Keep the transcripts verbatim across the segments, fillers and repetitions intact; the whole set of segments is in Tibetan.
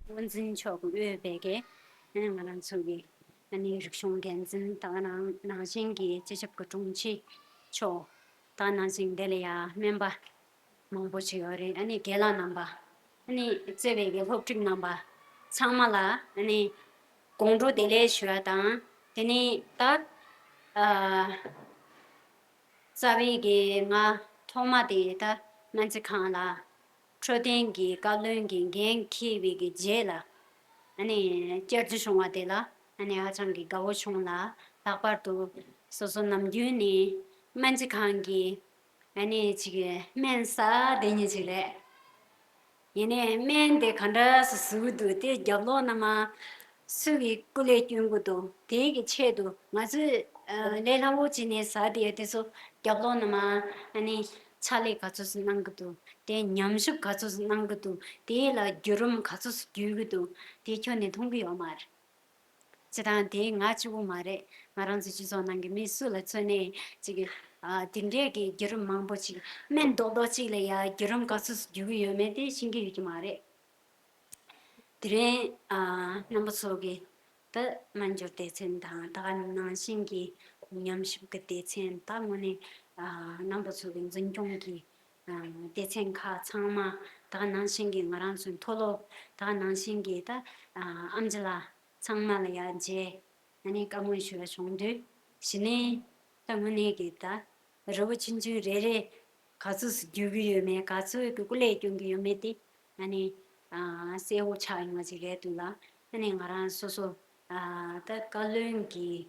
དབུ་འཛིན་མཆོག་གིས་དབུས་པའི་གི་ང་རང་ཚོ་གི་ཨ་ནི་རིག་གཞུང་འགན་འཛིན་དང་ནང་ནང་བཞིན་གྱི་སྤྱི་ཁྱབ་ཀྱི་དྲུང་ཆེ་མཆོག་དང་ནང་བཞིན་དེ་ལ་ཡ་སྨན་པ་མང་པོ་ཞིག་ཡོད་རེད། ཨ་ནི་རྒན་ལགས་རྣམ་པ། ཨ་ནི་གཙོས་པའི་གི་སློབ་ཕྲུག་རྣམ་པ་ཚང་མ་ལ་ཨ་ནི་དགོང་དྲོ་བདེ་ལེགས་ཞུ་བ་དང་། དེ་ནས་ད་ཨ་རྩ་བའི་གི་ང་ཐོག་མ་དེ་ད་སྨན་རྩིས་ཁང་ལ་འཕྲོད་བསྟེན་གྱི་བཀའ་བློན་གྱི་འགན་འཁྱེར་བའི་གི་རྗེས་ལ་ཨ་ནི་བཅར་རྒྱུ་བྱུང་བ་དེ་ལ་ཨ་ནི་ཧ་ཅང་གི་དགའ་བོ་བྱུང་ལ། ལྷག་པར་དུ་སོ་སོ་ནམ་རྒྱུན་ནས་སྨན་རྩིས་ཁང་གི་ཨ་ནི་ཅིག་སྨན་ཟ་བསྡད་མཁན་ཅིག་རེད། ཡིན་ནའི་སྨན་དེ་ག་འདྲ་སེ་ཟ་གི་འདུག་དེ་རྒྱབ་ལོགས་ན་མ་སུ་གིས་སྐུ་ལས་སྐྱོན་གི་འདུག་དེ་གི་ཆེད་དུ་ང་ཚོས་ཨ་ལས་སླ་བོ་བྱས་ནས་ཟ་བསྡད་ཡ་དེ་ཚོ་རྒྱབ་ལོགས་ན་མ་ཨ་ནི་ཕྱག་ལས་ག་ཚོད་སེ་གནང་གི་འདུག་དེ་ཉམས་ཞིབ་ག་ཚོད་སེ་གནང་གི་འདུག་དེ་ལ་བརྒྱུད་རིམ་ག་ཚོད་སེ་བརྒྱུད་གི་འདུག་དེ་ཁྱོན་ནས་མཐོང་གི་ཡོད་མ་རེད། སྤྱིར་བཏང་དེ་ང་གཅིག་པུ་མ་རེད། ང་རང་ཚོའི་སྤྱི་ཚོགས་ནང་གི་མི་སུ་ལ་མཚོན་ནའི་ཅིག་ཨ་དེ་འདྲའི་གི་བརྒྱུད་རིམ་མང་པོ་ཅིག་སྨན་རྡོག་རྡོག་ཅིག་ལ་ཡ་བརྒྱུད་རིམ་ག་ཚོད་སེ་བརྒྱུད་གི་ཡོད་མེད་དེ་ཤེས་ཀྱི་ཡོད་ཀྱི་མ་རེད། དེ་རིང་ཨ་རྣམ་པ་ཚོ་གི་ད་སྨན་སྦྱོར་སྡེ་ཚན་དང་ད་ག་ནང་བཞིན་གྱི་ཉམས་ཞིབ་ཀྱི་སྡེ་ཚན། ད་དངོས་གནས་ཨ་རྣམ་པ་ཚོ་གི་འཛིན་སྐྱོང་གི་ཨ་སྡེ་ཚན་ཁག་ཚང་མ། ད་ག་ནང་བཞིན་གྱི་ང་རང་ཚོའི་མཐོ་སློབ། ད་ག་ནང་བཞིན་གྱི་ད་ཨ་ཨེམ་ཆི་ལགས། ཚང་མ་ལ་ཡ་མཇལ། ཨ་ནི་བཀའ་མོལ་ཞུ་བ་བྱུང་དུས་གཞི་ནས་ད་དངོས་གནས་ཀྱི་ད་རི་བོ་ཆུང་ཆུང་རེ་རེ་ག་ཚོད་སེ་བརྒྱུད་ཀྱི་ཡོད་མེད། ག་ཚོད་ཀྱི་སྐུ་ལས་སྐྱོན་གྱི་ཡོད་མེད་དེ་ཨ་ནི་ཨ་གསལ་བོ་ཆགས་ཡོང་བ་ཅིག་རེད་འདུག་ལ། ཨ་ནི་ང་རང་སོ་སོ་ཨ་ད་བཀའ་བློན་གྱི་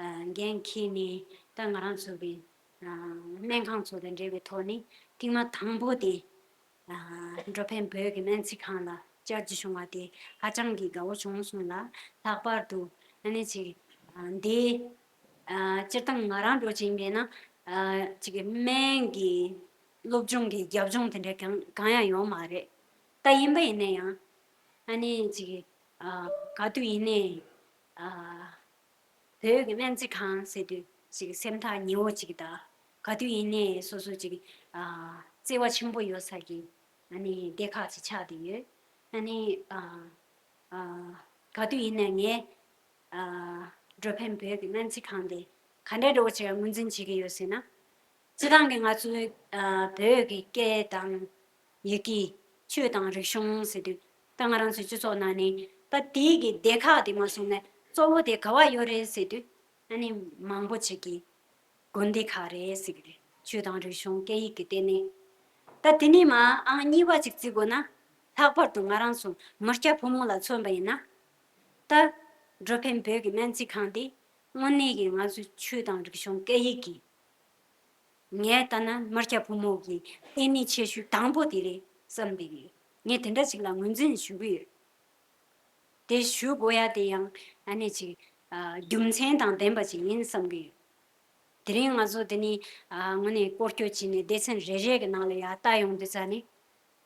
ཨ་འགན་འཁྱེར་ནས་ད་ང་རང་ཚོ་གི་ཨ་སྨན་ཁང་ཚོ་དང་འབྲེལ་བའི་ཐོག་ནས་ཐེངས་མ་དང་པོ་དེ། ཨ་འགྲོ་ཕན་བོད་ཀྱི་སྨན་རྩིས་ཁང་ལ་བཅར་རྒྱུ་བྱུང་བ་དེ་ཧ་ཅང་གི་དགའ་བོ་བྱུང་སོང་ལ། ལྷག་པར་དུ་ཨ་ནི་ཅིག་ཨ་འདི་ཨ་སྤྱིར་བཏང་ང་རང་འགྲོ་ཅིག་ཡིན་པས་ན་ཨ་ཅིག་སྨན་གྱི་སློབ་སྦྱོང་གི་རྒྱབ་ལྗོངས་དེ་འདྲ་གང་གང་ཡང་ཡོད་མ་རེད། ད་ཡིན་པ་ཡིན་ན་ཡང་ཨ་ནི་ཅིག་ཨ་ག་དུས་ཡིན་ནའི་ཨ། བོད་ཀྱི་སྨན་རྩིས་ཁང་ཟེར་དུས་ཅིག་སེམས་ཐག་ཉེ་བོ་ཅིག་དང་། ག་དུས་ཡིན་ནའི་སོ་སོ་ཅིག་ཨ་བརྩེ་བ་ཆེན་པོ་ཡོད་ས་ཀྱི་ཨ་ནི་སྡེ་ཁག་ཅིག་ཆགས་བསྡད་ཡོད། ཨ་ནི་ཨ་ཨ་ག་དུས་ཡིན་ནའི་ངས་ཨ་འགྲོ་ཕན་བོད་ཀྱི་སྨན་རྩིས་ཁང་དེ་ག་འདྲ་འདྲ་བོ་ཅིག་ངོས་འཛིན་བྱེད་ཀྱི་ཡོད་ཟེར་ན། སྤྱིར་བཏང་གི་ང་ཚོའི་ཨ་བོད་ཀྱི་སྐད་དང་ཡི་གེ། ཆོས་དང་རིག་གཞུང་ཟེར་དུས་ད་ང་རང་ཚོའི་སྤྱི་ཚོགས་ནང་ནས་ད་དེའི་གི་སྡེ་ཁག་དེ་མ་སོང་ནས་གཙོ་བོ་དེ་ག་བ་ཡོད་རེད་ཟེར་དུས་ཨ་ནི་མང་པོ་ཅིག་གིས་དགོན་སྡེ་ཁག་རེད་ཟེར་གི་རེད། ཆོས་དང་རིག་གཞུང་སྐད་ཡིག་གི་ལྟེ་གནས། ད་དེ་ནས་མ་ཨང་གཉིས་པ་ཅིག་བརྩི་དགོས་ན། ལྷག་པར་དུ་ང་རང་ཚོ་མི་སྐྱ་ཕོ་མོ་ལ་མཚོན་པ་ཡིན་ན། ད་འགྲོ་ཕན་བོད་ཀྱི་སྨན་རྩིས་ཁང་དེ་དངོས་གནས་ཀྱི་ང་ཚོའི་ཆོས་དང་རིག་གཞུང་སྐད་ཡིག་གི་ངས་ལྟ་ན་མི་སྐྱ་ཕོ་མོ་གི་ལྟེ་གནས་ཆེ་ཤོས་དང་པོ་དེ་རེད་བསམ་བསྡད་ཡོད། ངས་དེ་འདྲ་ཅིག་ལ་ངོས་འཛིན་ཞུ་གི་ཡོད། དེ་ཞུ་དགོས་ཡ་དེ་ཡང་ཨ་ནི་ཅིག་ཨ་རྒྱུ་མཚན་དང་ལྡན་པ་ཅིག་ཡིན་བསམ་གི་ཡོད། དེ་རིང་ང་ཚོ་དེ་ནི་ཨ་དངོས་གནས་སྐོར་སྐྱོད་བྱས་ནས་སྡེ་ཚན་རེ་རེ་གི་ནང་ལ་ཡ་ལྟ་ཡོང་དུས་ཙ་ནི།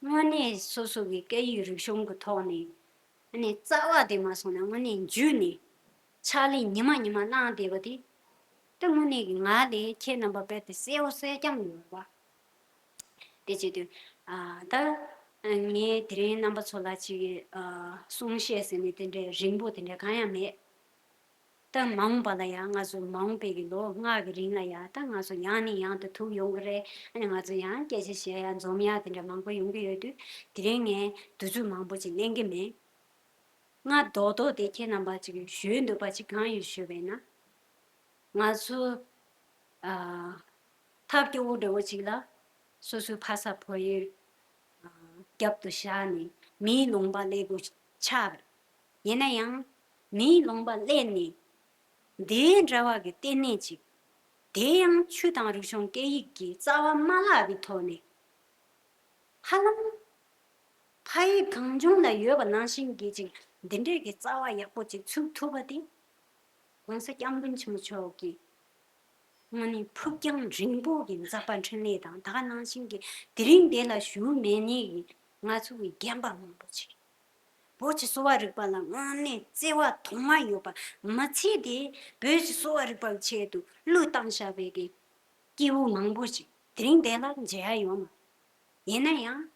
དངོས་གནས་སོ་སོ་གི་སྐད་ཡིག་རིག་གཞུང་གི་ཐོག་ནས་ཨ་ནི་རྩ་བ་དེ་མ་སོང་ན་དངོས་གནས་འཇུས་ནས་ཕྱག་ལས་ཉི་མ་ཉི་མ་གནང་བསྡད་པ་དེ། ད་དངོས་གནས་ཀྱི་ང་ལས་ཁྱེད་རྣམ་པ་དཔེ་དེ་གསལ་བོ་གསལ་རྐྱང་ཡོད་པ། དེ་བྱེད་དུས་ཨ་ད་ངས་དེ་རིང་རྣམ་པ་ཚོ་ལ་ཅིག་ཨ་གསུང་བཤད་ཟེར་ནས་དེ་འདྲའི་རིང་པོ་དེ་འདྲ་གང་ཡང་མེད། ད་མ་འོངས་པ་ལ་ཡང་ང་ཚོ་མ་འོངས་པའི་གི་ལོ་ལྔ་གི་རིང་ལ་ཡང་ད་ང་ཚོ་ཡང་ནས་ཡང་དུ་ཐུག་ཡོང་གི་རེད། ཨ་ནི་ང་ཚོ་ཡང་སྐད་ཆ་བཤད་ཡ་འཛོམས་ཡ་དེ་འདྲ་མང་པོ་ཡོང་གི་ཡོད་དུས་དེ་རིང་ངས་དུས་ཚོད་མང་པོ་ཅིག་ལེན་གི་མེད། ང་རྡོག་རྡོག་དེ་ཁྱེད་རྣམ་པ་ཅིག་ཞུ་འདོད་པ་ཅིག་གང་ཡོད་ཞུས་པས་ན། ང་ཚོ་ཨ་ཐབས་སྐྱོ་བོ་འདྲ་བོ་ཅིག་ལ་སོ་སོའི་ཕ་ས་བོད་ཡུལ་ཨ་རྒྱབ་ཏུ་བཞག་ནས་མིའི་ལུང་པ་སླེབས་དགོས་ཆགས་པ་རེད། ཡིན་ན་ཡང་མིའི་ལུང་པ་སླེབས་ནས་འདི་འདྲ་བ་གི་ལྟེ་གནས་ཅིག་དེ་ཡང་ཆོས་དང་རིག་གཞུང་སྐད་ཡིག་གི་རྩ་བ་མ་བརླག་པའི་ཐོག་ནས་ཧ་ལམ་ཕ་ཡུལ་གངས་ལྗོངས་ལ་ཡོད་པ་ནང་བཞིན་གྱི་ཅིག་འདི་འདྲའི་གི་རྩ་བ་ཡག་པོ་ཅིག་ཚུགས་ཐུབ་པ་དེ་༸གོང་ས་༸སྐྱབས་མགོན་ཆེན་པོ་མཆོག་གི་དངོས་གནས་ཕུགས་རྒྱང་རིང་པོ་གི་མཛད་པ་འཕྲིན་ལས་དང་ད་ག་ནང་བཞིན་གྱི་དེ་རིང་འདི་ལ་བཞུགས་མེད་ནི་གི་ང་ཚོ་གི་རྒན་པ་མང་པོ་ཅིག་བོད་ཀྱི་གསོ་བ་རིག་པ་ལ་དངོས་གནས་བརྩེ་བ་དུང་བ་ཡོད་པ་མི་ཚད་དེ་བོད་ཀྱི་གསོ་བ་རིག་པ་གི་ཆེད་དུ་བློས་བཏང་བཞག་པའི་གི་སྐྱེས་བུ་མང་པོ་ཅིག་ དེ་རིང་དེ་ལ་མཇལ་ཡ་ཡོད་མ། ཡིན་ན་ཡང་།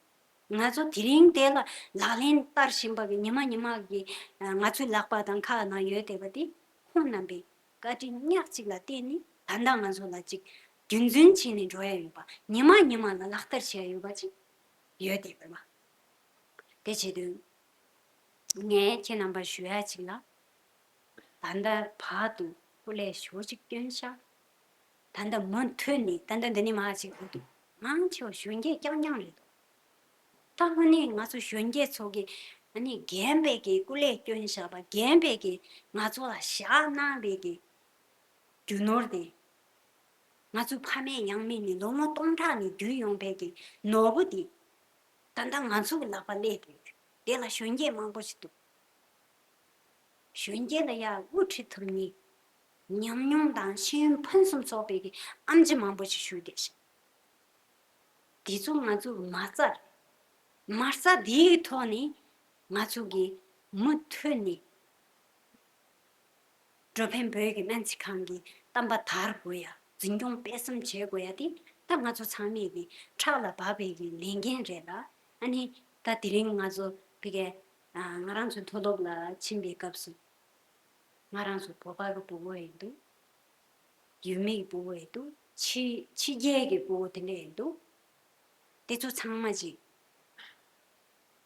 ང་ཚོ་དེ་རིང་དེ་ལ་ལག་ལེན་བསྟར་བཞིན་པ་གི་ཉི་མ་ཉི་མ་གི་ང་ཚོའི་ལག་པ་དང་ཁ་ནང་ཡོད་བསྡད་པ་དེ་ཁོང་རྣམ་པའི་བཀའ་དྲིན་ཉག་གཅིག་ལ་བརྟེན་ནས་ད་ལྟ་ང་ཚོ་ལ་ཅིག་རྒྱུན་འཛིན་བྱས་ནས་འགྲོ་ཡ་ཡོད་པ། ཉི་མ་ཉི་མ་ལ་ལག་བསྟར་བྱེད་ཡ་ཡོད་པ་ཅིག་ཡོད་བསྡད་པ། དེ་བྱེད་དུས། ངས་ཁྱེད་རྣམ་པར་ཞུ་ཡ་ཅིག་ལ། ད་ལྟ་བར་དུ་སྐུ་ལས་ཞེ་པོ་ཅིག་བསྐྱོན་ཤག་ད་ལྟ་མུ་མཐུད་ནས་ད་ལྟ་འདི་ནས་མར་ཅིག་འགྲོ་དུས་མང་ཆེ་བ་གཞོན་སྐྱེས་རྐྱང་རྐྱང་རེད་འདུག་ད་དངོས་གནས་ང་ཚོ་གཞོན་སྐྱེས་ཚོ་གིས་ཨ་ནི་རྒན་པའི་གི་སྐུ་ལས་བསྐྱོན་བཞག་པ། རྒན་པའི་གི་ང་ཚོ་ལ་བཞག་གནང་བའི་གི་རྒྱུ་ནོར་དེ། ང་ཚོའི་ཕ་མེས་ཡང་མེས་ནས་ལོ་ངོ་སྟོང་ཕྲག་ནས་བརྒྱུད་ཡོང་བའི་གི་ནོར་བུ་དེ་ད་ལྟ་ང་ཚོ་གི་ལག་པ་སླེབས་ཡོད། དེ་ལ་གཞོན་སྐྱེས་མང་པོ་ཞིག་འདུག་གཞོན་སྐྱེས་ལ་ཡ་དབུ་ཁྲིད་ཐུབ་མཁན། ཉམས་མྱོང་དང་ཤེས་ཡོན་ཕུན་སུམ་ཚོགས་པའི་གི་ཨེམ་ཆི་མང་པོ་ཞིག་བཞུགས་བསྡད་ཤག་དེ་ཚོ་ང་ཚོ་མ་རྩ་རེད། མ་རྩ་དེའི་ཐོག་ནས་ང་ཚོ་གི་མུ་མཐུད་ནས་འགྲོ་ཕན་བོད་ཀྱི་སྨན་རྩིས་ཁང་གི་གཏམ་པ་དར་དགོས་ཡ། འཛིན་སྐྱོང་སྤེལ་གསུམ་བྱེད་དགོས་ཡ་དེ་ད་ང་ཚོ་ཚང་མས་གི་ཕྲག་ལ་བབས་པའི་གི་ལས་འགན་རེད་ལ། ཨ་ནི་ད་དེ་རིང་ང་ཚོ་ཕ་གི་ང་རང་ཚོའི་མཐོ་སློབ་ལ་ཕྱིན་པའི་སྐབས་སུ། ང་རང་ཚོ་བོད་པ་གི་ཕྲུ་གུ་ཡིན་འདུག་ཡུལ་མི་གི་ཕྲུ་གུ་ཡིན་འདུག་ཕྱི་ཕྱི་རྒྱལ་གི་ཕྲུ་གུ་དེ་འདྲ་ཡིན་འདུག་དེ་ཚོ་ཚང་མ་ཅིག་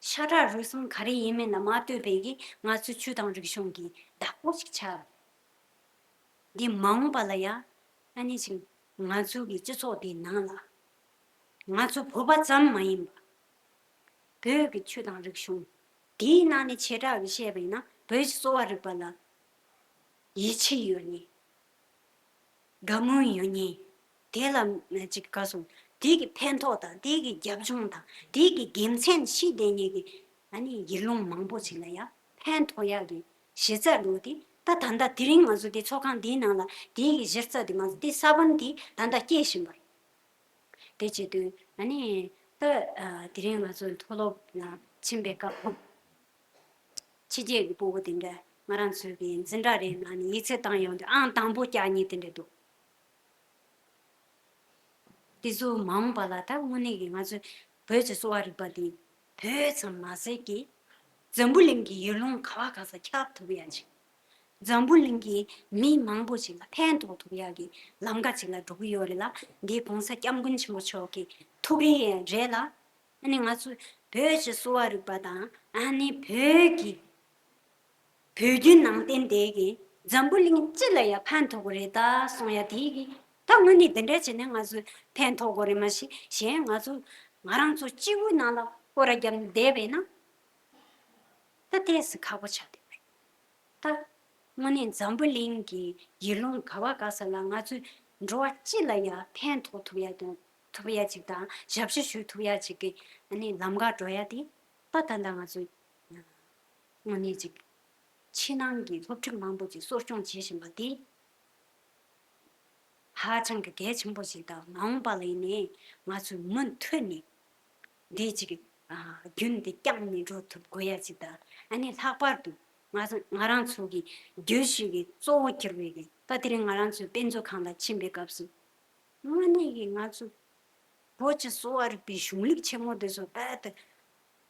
ཤ་ཁྲག་རུས་གསུམ་ག་རེ་ཡིན་མིན་ལ་མ་ལྟོས་པའི་གི་ང་ཚོའི་ཆོས་དང་རིག་གཞུང་གི་བདག་པོ་ཞིག་ཆགས་པ་རེད། འདི་མ་འོངས་པ་ལ་ཡ། ཨ་ནི་ཅིག་ང་ཚོའི་གི་སྤྱི་ཚོགས་འདིའི་ནང་ལ། ང་ཚོ་བོད་པ་ཙམ་མ་ཡིན་པ། བོད་ཀྱི་ཆོས་དང་རིག་གཞུང་། དེའི་ནང་ནས་བྱེ་བྲག་གིས་བཤད་པ་ཡིན་ན་བོད་ཀྱི་གསོ་བ་རིག་པ་ལ་ཡིད་ཆེས་ཡོད་མཁན། དགའ་མོས་ཡོད་མཁན། དེ་ལ་ཅིག་ག་སོང་། དེ་གི་ཕན་ཐོགས་དང་དེ་གི་རྒྱབ་ལྗོངས་དང་དེ་གི་དགེ་མཚན་ཤེས་བསྡད་མཁན་གྱི་ཨ་ནི་ཡུལ་ལུང་མང་པོ་ཞིག་ལ་ཡང་ཕན་ཐོགས་ཡག་གི་གཞི་རྩ་འདྲ་བོ་དེ་ད་ད་ལྟ་དེ་རིང་ང་ཚོ་དེ་ཚོགས་ཁང་འདིའི་ནང་ལ་དེ་གི་གཞི་རྩ་དེ་ང་ཚོ་དེ་ས་བོན་དེ་ད་ལྟ་སྐྱེ་བཞིན་པ་རེད། དེ་བྱེད་དུས་ཨ་ནི་ད་དེ་རིང་ང་ཚོ་མཐོ་སློབ་ལ་ཕྱིན་པའི་སྐབས། ཕྱི་རྒྱལ་གྱི་ཕྲུ་གུ་དེ་འདྲ་ང་རང་ཚོའི་གི་འཛིན་གྲྭ་རེ་ནང་ནས་ཡིག་ཚད་བཏང་ཡོང་དུས་ཨང་དང་པོ་རྒྱག་མཁན་དེ་འདྲ་འདུག་དེ་ཚོ་མ་འོངས་པ་ལ་ད་དངོས་གནས་ཀྱི་ང་ཚོའི་བོད་ཀྱི་གསོ་བ་རིག་པ་འདི་བོད་ཙམ་མ་ཟད་ཀྱི་འཛམ་བུ་གླིང་གི་ཡུལ་ལུང་ག་བ་ག་ས་ཁྱབ་ཐུབ་ཡ་ཅིག་འཛམ་བུ་གླིང་གི་མི་མང་པོ་ཞིག་ལ་ཕན་ཐོགས་ཐུབ་ཡ་གི་ལམ་ཁ་ཅིག་ལ་འགྲོ་གི་ཡོད་རེད་ལ། འདི་༸གོང་ས་༸སྐྱབས་མགོན་ཆེན་པོ་མཆོག་གི་ཐུགས་རེ་རེད་ལ། ཨ་ནི་ང་ཚོ་བོད་ཀྱི་གསོ་བ་རིག་པ་དང་ཨ་ནི་བོད་ཀྱི་བོད་བརྒྱུད་ནང་བསྟན་དེ་གིས་འཛམ་བུ་གླིང་སྤྱི་ལ་ཡང་ཕན་ཐོགས་ཀྱི་རེད་ད་གསུང་ཡ་དེ་གིས་ད་དངོས་གནས་འདི་འདྲ་བྱས་ནས་ང་ཚོ་ཕན་ཐོགས་དགོས་རེད། མ་གཞི་གཞན་ང་ཚོ་ང་རང་ཚོ་གཅིག་པུའི་ནང་ལ་སྐོར་ར་བརྒྱབ་ནས་བསྡད་པས་ན་ད་ཏོག་ཙམ་ཁག་པོ་ཆགས་བསྡད་པ་རེད། ད་དངོས་གནས་འཛམ་བུ་གླིང་གི་ཡུལ་ལུང་ག་བ་ག་ས་ལ་ང་ཚོས་འགྲོ་བ་སྤྱི་ལ་ཡང་ཕན་ཐོགས་ཐུབ་ཡ་དང་ཐུབ་ཡ་ཅིག་དང་ཞབས་ཞུ་ཞུ་ཐུབ་ཡ་ཅིག་གི་ཨ་ནི་ལམ་ཁ་འགྲོ་ཡ་དེ་ད་ད་ལྟ་ང་ཚོས་དངོས་གནས་ཅིག་ཕྱི་ནང་གི་སློབ་ཕྲུག་མང་པོ་ཅིག་གསོ་སྐྱོང་བྱེད་བཞིན་པ་དེ། ཧ་ཅང་གི་གལ་ཆེན་པོ་ཞིག་དང་མ་འོངས་པ་ལ་ཡིན་ནའི་ང་ཚོས་མུ་མཐུད་ནས་འདི་གཅིག་རྒྱུན་དེ་བསྐྱངས་ནས་འགྲོ་ཐུབ་དགོས་ཡ་ཅིག་དང་ཨ་ནི་ལྷག་པར་དུ་ང་ཚོ་ང་རང་ཚོ་གི་བརྗོད་གཞི་གི་གཙོ་བོ་གྱུར་བའི་གི་ད་དེ་རིང་ང་རང་ཚོའི་དཔེ་མཛོད་ཁང་ལ་ཕྱིན་པའི་སྐབས་སུ་དངོས་གནས་ཀྱི་ང་ཚོ་བོད་ཀྱི་གསོ་བ་རིག་པའི་གཞུང་ལུགས་ཆེན་མོ་དེ་ཚོ་རྦད་དེ་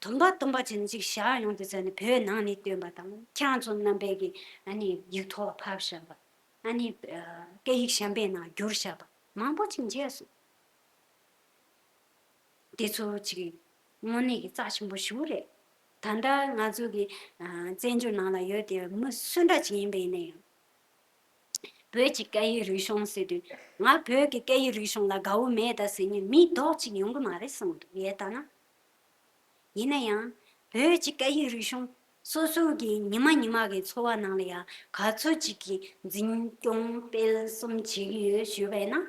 དུམ་པ་དུམ་པ་བྱས་ནས་ཅིག་བཞག་ཡོང་དུས་ཙ་ནས་བོད་ནང་ནས་བཏོན་པ་དང་ཁྱེད་རང་ཚོ་རྣམ་པས་ཀྱི་ཨ་ནི་ཡིག་ཐོག་ཕབ་བཞག་པ། ཨ་ནི་སྐད་ཡིག་གཞན་པའི་ནང་བསྒྱུར་བཞག་པ་མང་པོ་ཅིག་མཇལ་སོང་། དེ་ཚོ་ཅིག་དངོས་གནས་ཀྱི་རྩ་ཆེན་པོ་ཞེ་པོ་རེད། ད་ལྟ་ང་ཚོ་གི་བཙན་བྱོལ་ནང་ལ་ཡོད་དེ་མི་སུ་འདྲ་ཅིག་ཡིན་པ་ཡིན་ན་ཡང་། བོད་ཀྱི་སྐད་ཡིག་རིག་གཞུང་ཟེར་དུས་ང་བོད་ཀྱི་སྐད་ཡིག་རིག་གཞུང་ལ་དགའ་བོ་མེད་ད་ཟེར་མཁན་མི་རྡོག་གཅིག་ཡོང་གི་མ་རེད་བསམ་གི་འདུག་ངས་ལྟ་ན། ཡིན་ན་ཡང་བོད་ཀྱི་སྐད་ཡིག་རིག་གཞུང་སོ་སོ་གི་ཉི་མ་ཉི་མ་གི་འཚོ་བ་ནང་ལ་ཡང་ག་ཚོད་ཅིག་གི་འཛིན་སྐྱོང་སྤེལ་གསུམ་བྱེད་ཀྱི་ཡོད་ཞུས་པ་ཡིན་ན།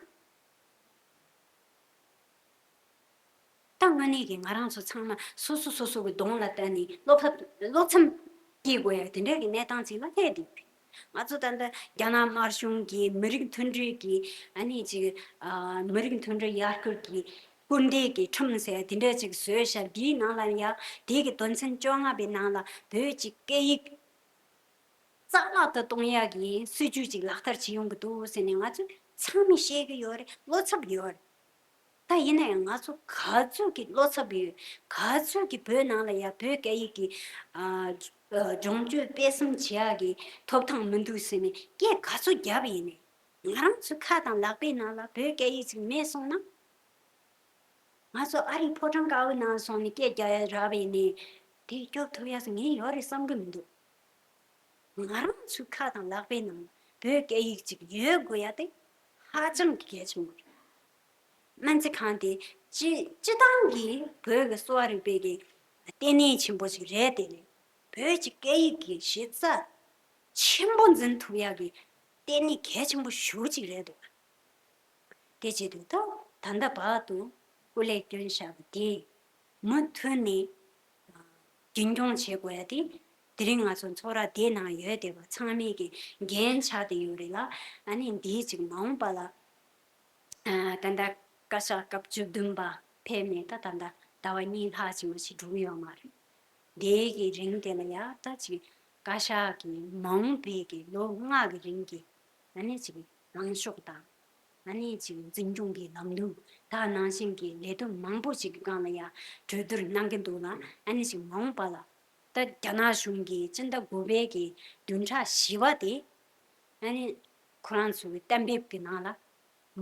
ད་དངོས་གནས་ཀྱི་ང་རང་ཚོ་ཚང་མ་སོ་སོ་སོ་སོ་གི་གདོང་ལ་བལྟས་ནས་བློ་ཕམ་བློ་འཚབ་སྐྱེ་དགོས་ཡ་དེ་འདྲ་གི་གནས་སྟངས་ཅིག་ལ་སླེབས་འདུག་ང་ཚོ་ད་ལྟ་རྒྱ་ནག་དམར་གཞུང་གི་མི་རིགས་མཐུན་སྒྲིལ་གྱི་ཨ་ནི་ཅིག་ཨ་མི་རིགས་མཐུན་སྒྲིལ་ཡར་སྐུལ་གྱི་སྐུལ་འདེད་ཀྱི་ཁྲིམས་ཟེར་དེ་འདྲ་ཅིག་བཟོས་ཤག་འདིའི་ནང་ལ་ཡ་དེ་གི་དོན་ཚན་བཅོ་ལྔ་པའི་ནང་ལ་བོད་ཀྱི་སྐད་ཡིག་རྩ་བརླག་ཏུ་གཏོང་ཡག་གི་སྲིད་ཇུས་ཅིག་ལག་བསྟར་བྱེད་ཡོང་གི་འདུག་ཟེར་ནས་ང་ཚོས་ཚང་མས་བཤད་ཀྱི་ཡོད་རེད། བློ་འཚབ་ཡོད་རེད། ད་ཡིན་ན་ཡང་ང་ཚོ་ག་ཚོད་ཀྱི་བློ་འཚབ་ཡོད། ག་ཚོད་ཀྱི་བོད་ནང་ལ་ཡ་བོད་སྐད་ཡིག་གི་ཨ་ཨ་སྦྱོང་སྤྱོད་སྤེལ་གསུམ་བྱེད་ཡག་གི་ཐོབ་ཐང་མི་འདུག་ཟེར་ནས་སྐད་ག་ཚོད་བརྒྱབ་ཡིན་ནས། ང་རང་ཚོའི་ཁ་དང་ལག་པའི་ནང་ལ་བོད་སྐད་ཡིག་ཅིག་མེད་སོང་ན། ང་ཚོ་ཨ་རིའི་ཕོ་བྲང་དཀར་པོའི་ནང་སོང་ནས་སྐད་རྒྱག་ཡ་རག་པ་ཡིན་ནའི། དེ་སྐྱོབ་ཐུབ་ཡ་ངས་ཡོད་རེད་བསམ་གི་མི་འདུག་ང་རང་ཚོའི་ཁ་དང་ལག་པའི་ནང་བོད་སྐད་ཡིག་ཅིག་ཡོད་དགོས་ཡ་དེ་ཧ་ཅང་གི་གལ་ཆེན་པོ་རེད། སྨན་རྩིས་ཁང་དེ་སྤྱི་སྤྱི་བཏང་གི་བོད་ཀྱི་གསོ་བ་རིག་པའི་གི་ལྟེ་གནས་ཆེན་པོ་ཞིག་རེད། དེ་ནས་བོད་ཀྱི་སྐད་ཡིག་གི་གཞི་རྩ་ཆེན་པོ་འཛིན་ཐུབ་ཡ་གི་ལྟེ་གནས་གལ་ཆེན་པོ་ཞེ་པོ་ཅིག་རེད་འདུག་དེ་བྱེད་དུས་ད་ད་ལྟ་བར་དུ་སྐུ་ལས་བསྐྱོན་བཞག་པ་དེ་མུ་མཐུད་ནས་རྒྱུན་འཁྱོངས་བྱེད་དགོས་ཡ་དེ། དེ་རིང་ང་ཚོ་ཚོགས་ར་དེའི་ནང་ཡོད་བསྡད་པ་ཚང་མས་ཀྱི་འགན་ཆགས་བསྡད་ཡོད་རེད་ལ། ཨ་ནི་འདིའི་ཅིག་མ་འོངས་པ་ལ་ཨ་ད་ལྟ་བཀའ་ཤག་སྐབས་བཅུ་བདུན་པ་ཕེབས་ནས་ད་ད་ལྟ་ཟླ་བ་གཉིས་ལྷག་ཅིག་མ་ཞིག་འགྲོ་གི་ཡོད་མ་རེད། དེའི་གི་རིང་དེ་ལ་ཡ་ད་ཅིག་བཀའ་ཤག་གི་མ་འོངས་པའི་གི་ལོ་ལྔ་གི་རིང་གི་ཨ་ནི་ཅིག་ལངས་ཕྱོགས་དང་། ཨ་ནི་ཅིག་འཛིན་སྐྱོང་གི་ལམ་ལུགས་དག་ནང་བཞིན་གྱི་ལས་དོན་མང་པོ་ཞིག་གི་སྒང་ལ་ཡ་གྲོས་བསྡུར་གནང་གི་འདུག་ལ། ཨ་ནི་ཅིག་མ་འོངས་པ་ལ་ད་རྒྱ་ནག་གཞུང་གི་སྤྱི་ཟླ་དགུ་པའི་གི་བདུན་ཕྲག་བཞི་པ་དེ་ཨ་ནི་ཁོ་རང་ཚོའི་གཏན་འབེབས་ཀྱི་ནང་ལ་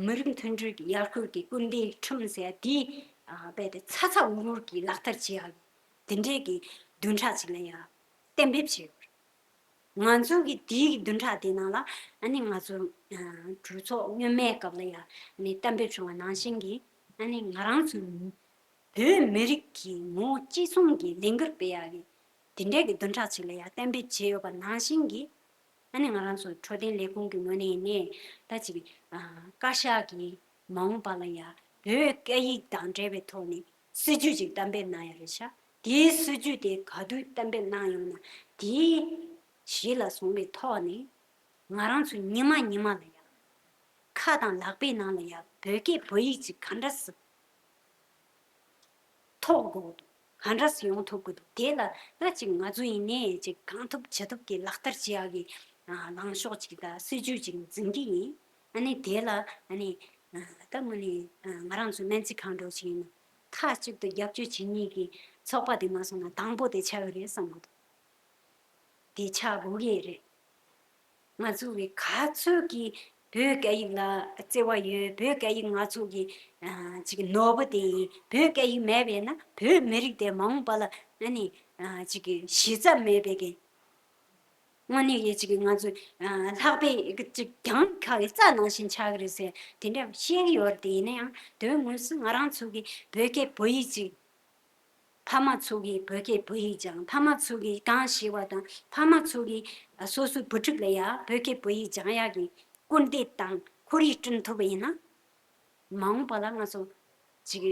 མི་རིགས་མཐུན་སྒྲིལ་གྱི་ཡར་སྐུལ་གྱི་སྐུལ་འདེད་ཁྲིམས་ཟེར་ཡ་དེ་ཨ་རྦད་དེ་ཚ་ཚ་འུར་འུར་གྱིས་ལག་བསྟར་བྱེད་ཡ་དེ་འདྲའི་གི་བདུན་ཕྲག་ཅིག་ལ་ཡ་གཏན་འབེབས་བྱས་ཡོད་རེད། ང་ཚོ་གི་དེའི་བདུན་ཕྲག་དེ་ནང་ལ་ཨ་ནི་ང་ཚོ་ཨ་གྲོས་ཚོགས་སྔོན་མའི་སྐབས་ལ་ཡ་ཨ་ནི་གཏན་འབེབས་བྱུང་བ་ནང་བཞིན་གྱི་ཨ་ནི་ང་རང་ཚོ་བོད་མི་རིགས་ཀྱི་ངོ་བོ་གཅིག་མཚུངས་ཀྱི་ལས་འགུལ་སྤེལ་ཡག་གི་དེ་འདྲའི་གི་བདུན་ཕྲག་ཅིག་ལ་ཡ་གཏན་འབེབས་བྱས་ཡོད་པ་ནང་བཞིན་གྱི་ཨ་ནི་ང་རང་ཚོ་འཕྲོད་བསྟེན་ལས་ཁུངས་ཀྱི་ངོས་ནས་ཡིན་ནའི་ད་ཅིག་ཨ་བཀའ་ཤག་གིས་མ་འོངས་པ་ལ་ཡ་བོད་སྐད་ཡིག་དང་འབྲེལ་བའི་ཐོག་ནས་སྲིད་ཇུས་ཅིག་གཏན་འབེབས་གནང་ཡ་རེད་ཤག་དེའི་སྲིད་ཇུས་དེ་ག་དུས་གཏན་འབེབས་གནང་ཡོང་ན་དེའི་གཞི་ལ་བཟུང་བའི་ཐོག་ནས་ང་རང་ཚོ་ཉི་མ་ཉི་མ་ལ་ཡ་ཁ་དང་ལག་པའི་ནང་ལ་ཡ་བོད་སྐད་བོད་ཡིག་ཅིག་ག་འདྲ་སེ་ཐོག་དགོས་འདུག་ག་འདྲ་སེ་ཡོང་ཐུབ་དགོས་འདུག་དེ་ལ་ད་ཅིག་ང་ཚོ་ཡིན་ནའི་ཅིག་གང་ཐུབ་ཅི་ཐུབ་ཀྱིས་ལག་བསྟར་བྱེད་ཡག་གི་ཨ་ལངས་ཕྱོགས་ཅིག་དང་སྲིད་ཇུས་ཅིག་འཛིན་གྱི་ཡིན། ཨ་ནི་དེ་ལ་ཨ་ནི་ཨ་ད་དངོས་གནས་ཨ་ང་རང་ཚོ་སྨན་རྩིས་ཁང་འདྲ་བོ་ཞིག་ཡིན་ན་མཐའ་གཅིག་ཏུ་རྒྱབ་སྐྱོར་བྱེད་མཁན་གྱི་ཚོགས་པ་དེ་མ་སོང་ན་དང་པོ་དེ་ཆགས་ཀྱི་རེད་བསམ་གྱི་འདུག་དེ་ཆགས་དགོས་ཀྱི་རེད། ང་ཚོ་གི་ག་ཚོད་ཀྱིས་བོད་སྐད་ཡིག་ལ་བརྩེ་བ་ཡོད། བོད་སྐད་ཡིག་ང་ཚོ་གི་ཨ་ཅིག་ནོར་བུ་དེ་ཡིན། བོད་སྐད་ཡིག་མེད་པས་ན་བོད་མི་རིགས་དེ་མ་འོངས་པ་ལ་ཨ་ནི་ཨ་ཅིག་གི་གཞི་རྩ་མེད་པའི་གི་དངོས་གནས་ཡིན་ཅིག་གི་ང་ཚོ་ཨ་ལྷག་པའི་གི་ཅིག་གྱང་ཁ་གི་རྩ་ནང་བཞིན་ཆགས་ཀྱི་རེད་ཟེར་དེ་འདྲ་བཤད་ཀྱི་ཡོད་རེད། དེ་ཡིན་ན་ཡང་དོན་དངོས་སུ་ང་རང་ཚོ་གི་བོད་སྐད་བོད་ཡིག་ཅིག་ཕ་མ་ཚོ་གིས་བོད་སྐད་བོད་ཡིག་སྦྱང་། ཕ་མ་ཚོ་གིས་གང་ཤེས་པ་དང་ཕ་མ་ཚོ་གིས་ཨ་སོ་སོའི་བུ་ཕྲུག་ལ་ཡང་བོད་སྐད་བོད་ཡིག་སྦྱང་ཡག་གི་སྐུལ་འདེད་དང་ཁོར་ཡུག་བསྐྲུན་ཐུབ་པ་ཡིན་ན། མ་འོངས་པ་ལ་ང་ཚོ་ཅིག་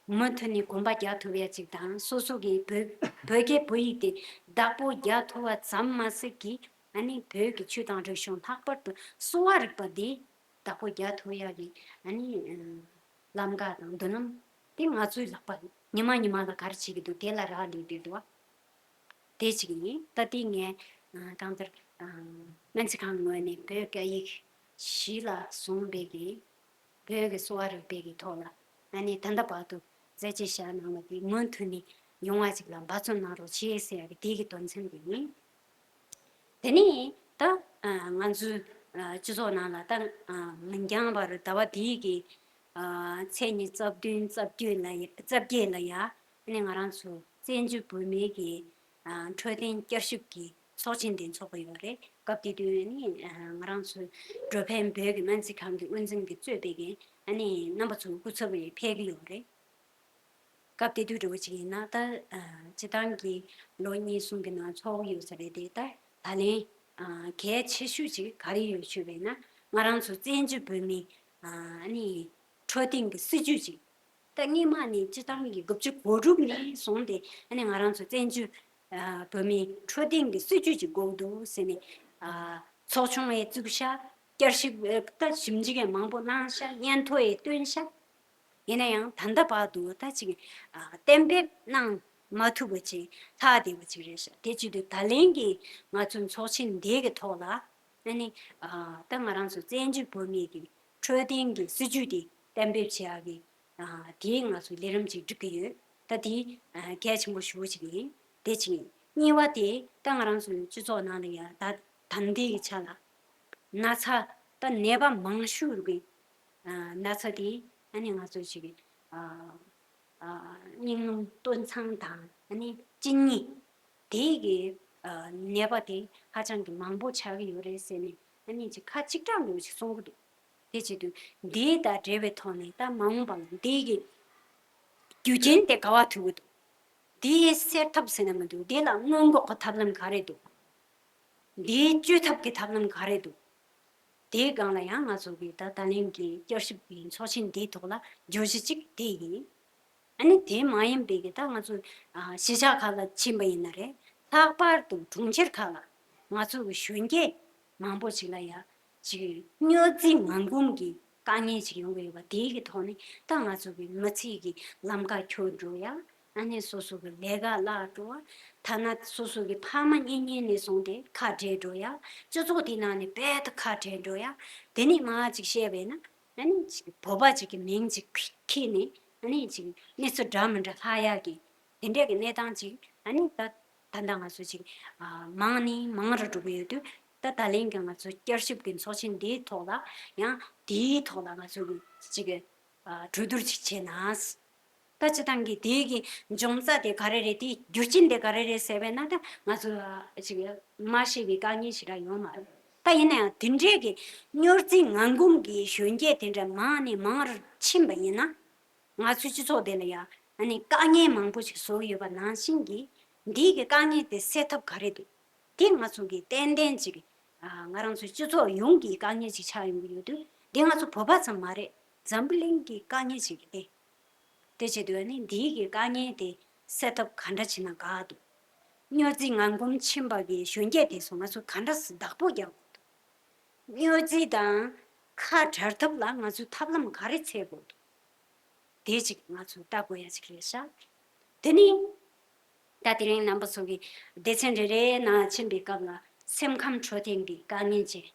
མུ་མཐུད་ནས་གོམ་པ་རྒྱག་ཐུབ་ཡ་ཅིག་དང་སོ་སོ་གིས་བོད་བོད་སྐད་བོད་ཡིག་དེ་བདག་པོ་རྒྱག་ཐུབ་པ་ཙམ་མ་ཟད་ཀྱི་ཨ་ནི་བོད་ཀྱི་ཆོས་དང་རིག་གཞུང་ལྷག་པར་དུ་གསོ་བ་རིག་པ་འདི་བདག་པོ་རྒྱག་ཐུབ་ཡ་གི་ཨ་ནི་ལམ་ཁ་དང་མདུན་ལམ་དེ་ང་ཚོའི་ལག་པ་ཉི་མ་ཉི་མ་ལ་ག་རེ་བྱེད་ཀྱི་འདུག་དེ་ལ་རག་ལས་བསྡད་འདུག་བ། དེ་གཅིག་ཡིན། ད་དེ་ངས་ཨ་གང་ལྟར་ཨ་སྨན་རྩིས་ཁང་ངོས་ནས་བོད་སྐད་ཡིག་གཞི་ལ་བཟུང་བའི་གི་བོད་ཀྱི་གསོ་བ་རིག་པའི་གི་ཐོག་ལ་ཨ་ནི་ད་ལྟ་བར་དུ་མཛད་རྗེས་བཞག་གནང་བ་དེ་མུ་མཐུད་ནས་ཡོང་བ་ཅིག་ལ་འབད་བརྩོན་གནང་རོགས་བྱེད་ཟེར་ཡ་གི་དེ་གི་དོན་ཚན་དེ་ཡིན། དེ་ནས་ད་ཨ་ང་ཚོའི་ཨ་སྤྱི་ཚོགས་ནང་ལ་ད་ཨ་མི་འགྱངས་པར་ཟླ་བ་འདིའི་གི་ཨ་ཚེས་ཉི་ཤུ་རྩ་བདུན་རྩ་བརྒྱད་ལ་ཡ་རྩ་བརྒྱད་ལ་ཡ་ཨ་ནི་ང་རང་ཚོ་བཙན་བྱོལ་བོད་མིའི་གི་ཨ་འཕྲོད་བསྟེན་བསྐྱར་ཞིབ་ཀྱི་ཚོགས་ཆེན་དེ་འཚོགས་ཀྱི་ཡོད་རེད། སྐབས་དེ་དུས་ཨ་ནི་ཨ་ང་རང་ཚོའི་འགྲོ་ཕན་བོད་ཀྱི་སྨན་རྩིས་ཁང་གི་དབུ་འཛིན་གྱིས་གཙོས་པའི་གི་ཨ་ནི་རྣམ་པ་ཚོ་སྐུ་ཚབ་ཡིས་ཕེབས་ཀྱི་ཡོད་རེད། སྐབས་དེ་དུས་འདྲ་བོ་ཅིག་ཡིན་ན་ད་ཨ་སྤྱི་བཏང་གི་ལོ་གཉིས་གསུམ་གྱི་ནང་ཚོགས་ཀྱི་ཡོད་ས་རེད་དེ། ད་ད་ལན་ཨ་གལ་ཆེ་ཤོས་ཅིག་ག་རེ་ཡོད་ཞུས་པས་ན་ང་རང་ཚོ་བཙན་བྱོལ་བོད་མིའི་ཨ་ནི་འཕྲོད་བསྟེན་གྱི་སྲིད་ཇུས་ཅིག་ད་སྔོན་མ་ནས་སྤྱི་བཏང་གི་དགུ་བཅུ་གོ་དྲུག་ནས་བཟུང་སྟེ་ཨ་ནི་ང་རང་ཚོ་བཙན་བྱོལ་ཨ་བོད་མིའི་འཕྲོད་བསྟེན་གྱི་སྲིད་ཇུས་ཅིག་དགོས་འདུག་ཟེར་ནས་ཨ་ཚོགས་ཆུང་ཡང་བཙུགས་ཤག་བསྐྱར་ཞིབ་ཨ་ད་ཞིབ་འཇུག་ཡང་མང་པོ་གནང་ཤག་སྙན་ཐོ་ཡང་བཏོན་ཤག་ཡིན་ན་ཡང་ད་ལྟ་བར་དུ་ད་ཅིག་ཨ་གཏན་འབེབས་གནང་མ་ཐུབ་པ་ཅིག་ལྷག་བསྡད་པ་ཅིག་རེད་ཤག་དེ་བྱེད་དུས་ད་ལན་གྱི་ང་ཚོའི་ཚོགས་ཆེན་འདི་གི་ཐོག་ལ་ཨ་ནི་ཨ་ད་ང་རང་ཚོ་བཙན་བྱོལ་བོད་མིའི་གི་འཕྲོད་བསྟེན་གྱི་སྲིད་ཇུས་དེ་གཏན་འབེབས་བྱེད་ཡག་གི་ ཨ་དེའི་ང་ཚོ་ལས་རིམ་ཅིག་སྒྲིག་གི་ཡོད། ད་དེ་ཨ་གལ་ཆེན་པོ་ཞེ་པོ་ཅིག་ཡིན། དེ་གཅིག་ཡིན། གཉིས་པ་དེ་ད་ང་རང་ཚོའི་སྤྱི་ཚོགས་ནང་ལ་ཡ་ད་ད་ལྟའི་གི་ཆ་ལ་ན་ཚ་ད་ནད་པ་མང་ཤོས་རིགས་ཨ་ན་ཚ་དེ་ཨ་ནི་ང་ཚོ་ཅིག་ཨ་ཨ་སྙིང་རླུང་སྟོད་འཚངས་དང་ཨ་ནི་གཅིན་སྙི་དེའི་གི་ཨ་ནད་པ་དེ་ཧ་ཅང་གི་མང་པོ་ཆགས་ཀྱི་ཡོད་རེད་ཟེར་ནས་ཨ་ནི་ཅིག་ཁ་གཅིག་གྲགས་འདྲ་བོ་ཞིག་གསུང་གི་འདུག་དེ་བྱེད་དུས་འདི་དང་འབྲེལ་བའི་ཐོག་ནས་ད་མ་འོངས་པ་ལ་འདི་གི་རྒྱུ་རྐྱེན་དེ་ག་བ་ཐུག་གི་འདུག་འདི་སེལ་ཐབས་ཟེར་ན་མི་འདུག་འདི་ལ་སྔོན་འགོག་གི་ཐབས་ལམ་ག་རེ་འདུག་འདི་བཅོས་ཐབས་ཀྱི་ཐབས་ལམ་ག་རེ་འདུག་དེའི་སྒང་ལ་ཡང་ང་ཚོ་གི་ད་ད་ལན་གྱི་བསྐྱར་ཞིབ་ཀྱི་ཚོགས་ཆེན་འདིའི་ཐོག་ལ་བརྗོད་གཞི་གཅིག་དེ་ཡིན། ཨ་ནི་དེ་མ་ཡིན་པའི་གི་ད་ང་ཚོ་ཨ་གཞིས་ཆགས་ཁག་ལ་ཕྱིན་པ་ཡིན་ན་རེད། ལྷག་པར་དུ་གྲོང་ཁྱེར་ཁག་ལ་ང་ཚོ་གི་གཞོན་སྐྱེས་མང་པོ་ཞིག་ལ་ཡ་ཅིག་སྨྱོ་རྫས་ངན་གོམས་ཀྱི་དཀའ་ངལ་ཅིག་ཡོང་གི་ཡོད་པ་དེའི་གི་ཐོག་ནས་ད་ང་ཚོ་གི་མི་ཚེ་གི་ལམ་ཁ་འཁྱོལ་འགྲོ་ཡ། ཨ་ནི་སོ་སོ་གི་ལས་ཀ་བརླག་འགྲོ་བ། ཐ་ན་སོ་སོ་གི་ཕ་མ་གཉེན་ཉེ་ནས་བཟུང་སྟེ་ཁ་བྲལ་འགྲོ་ཡ། སྤྱི་ཚོགས་དེའི་ནང་ནས་རྦད་དེ་ཁ་བྲལ་འགྲོ་ཡ། དེ་ནས་མར་ཅིག་བཤད་པས་ན། ཨ་ནི་ཅིག་བོད་པ་ཅིག་གི་མིང་ཅིག་ཁྱེར་ནས་ཨ་ནི་ཅིག་གནས་ཚུལ་འདྲ་མི་འདྲ་ལྷག་ཡག་གི་དེ་འདྲས་ཀྱི་གནས་སྟངས་ཅིག་ཨ་ནི་ད་ད་ལྟ་ང་ཚོ་ཅིག་ཨ་མང་ནས་མང་རུ་འགྲོ་གི་ཡོད་དུས། ད་ད་ལན་གྱི་ང་ཚོ་བསྐྱར་ཞིབ་ཀྱི་ཚོགས་ཆེན་འདིའི་ཐོག་ལ་ཡང་དེའི་ཐོག་ལ་ང་ཚོ་གི་ཅིག་ཨ་གྲོས་བསྡུར་ཅིག་བྱས་ན། ད་སྤྱི་བཏང་གི་དེའི་གི་འབྱུང་རྩ་དེ་ག་རེ་རེད། དེའི་རྒྱུ་རྐྱེན་དེ་ག་རེ་རེད་ཟེར་བས་ན། ད་ང་ཚོ་ཅིག་མ་ཤེས་པའི་དཀའ་ངལ་ཞིག་ར་ཡོད་མ་རེད། ད་ཡིན་ན་ཡང་དེ་འདྲའི་གི་སྨྱོ་རྫས་ངན་གོམས་ཀྱི་གཞོན་སྐྱེས་དེ་འདྲ་མང་ནས་མང་རུ་ཕྱིན་པ་ཡིན་ན། ང་ཚོའི་སྤྱི་ཚོགས་དེ་ལ་ཡང་ཨ་ནི་དཀའ་ངལ་མང་པོ་ཞིག་བཟོ་གི་ཡོད་པ་ནང་བཞིན་གྱི། འདིའི་གི་དཀའ་ངལ་དེ་སེལ་ཐབས་ག་རེ་འདུག་དེ་ང་ཚོ་གི་ཏན་ཏན་ཅིག་ཨ་ང་རང་ཚོའི་སྤྱི་ཚོགས་ཡོངས་ཀྱི་དཀའ་ངལ་ཅིག་ཆགས་ཡོང་གི་ཡོད་དུས། འདི་ང་ཚོ་བོད་པ་ཙམ་མ་རེད། འཛམ་བུ་གླིང་གི་དཀའ་ངལ་ཅིག་རེད། དེ་བྱེད་དུས་ཨ་ནི་འདིའི་གི་དཀའ་ངལ་དེ་སེལ་ཐབས་ག་འདྲ་བྱེད་ན་དགའ་འདུག་སྨྱོ་རྫས་ངན་གོམས་ཕྱིན་པ་གི་གཞོན་སྐྱེས་དེ་ཚོ་ང་ཚོ་ག་འདྲ་སེ་བདག་པོ་རྒྱག་དགོས་འདུག་སྨྱོ་རྫས་དང་ཁ་བྲལ་ཐབས་ལ་ང་ཚོས་ཐབས་ལམ་ག་རེ་འཚོལ་དགོས་འདུག་དེ་ཅིག་ང་ཚོས་ལྟ་དགོས་ཡ་ཅིག་རེད་ཤག་དེ་ནི་ད་དེ་རིང་རྣམ་པ་ཚོ་གི་སྡེ་ཚན་རེ་རེའི་ནང་ཕྱིན་པའི་སྐབས་ལ་སེམས་ཁམས་འཕྲོད་བསྟེན་གྱི་དཀའ་ངལ་ཅན།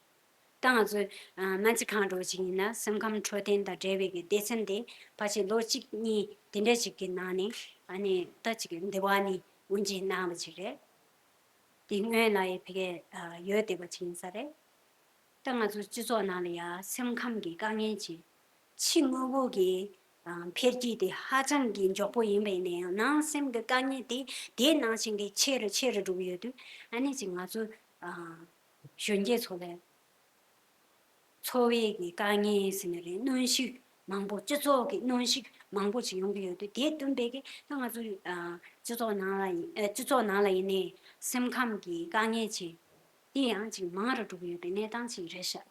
ད་ང་ཚོའི་ཨ་སྨན་རྩིས་ཁང་འདྲ་བོ་ཅིག་ཡིན་ན། སེམས་ཁམས་འཕྲོད་བསྟེན་དང་འབྲེལ་བའི་གི་སྡེ་ཚན་དེ་ཕལ་ཆེར་ལོ་གཅིག་གཉིས་དེ་འདྲ་ཅིག་གི་ནང་ནས་ཨ་ནི་ད་ཅིག་འདི་བ་ནི་དབུ་འབྱེད་གནང་བ་ཅིག་རེད། དེ་སྔོན་ལ་ཡི་ཕ་གི་ཨ་ཡོད་བསྡད་པ་ཅིག་ཡིན་ས་རེད། ད་ང་ཚོ་སྤྱི་ཚོགས་ནང་ལ་ཡ་སེམས་ཁམས་ཀྱི་དཀའ་ངལ་ཅན། ཕྱི་དངོས་པོ་གི་ཨ་འཕེལ་རྒྱས་དེ་ཧ་ཅང་གི་མགྱོགས་པོ་ཡིན་པ་ཡིན་ན་ཡང་། ནང་སེམས་ཀྱི་དཀའ་ངལ་དེ་དེ་ནང་བཞིན་གྱི་ཆེ་རུ་ཆེ་རུ་འགྲོ་གི་ཡོད་དུས། ཨ་ནི་ཅིག་ང་ཚོ་ཨ་གཞོན་སྐྱེས་ཚོ་ལ་འཚོ་བའི་གི་དཀའ་ངལ་ཟེར་ན་རེད། གནོན་ཤུགས་མང་པོ། སྤྱི་ཚོགས་ཀྱི་གནོན་ཤུགས་མང་པོ་ཅིག་ཡོང་གི་ཡོད་དུས། དེ་བསྟུན་པའི་གི་ད་ང་ཚོ་ཨ་སྤྱི་ཚོགས་ནང་ལ་ཡིན། ཨ་སྤྱི་ཚོགས་ནང་ལ་ཡིན་ནའི་སེམས་ཁམས་ཀྱི་དཀའ་ངལ་ཅན་དེ་ཡང་ཅིག་མང་རུ་འགྲོ་གི་ཡོད་པའི་གནས་སྟངས་ཅིག་རེད་ཤག་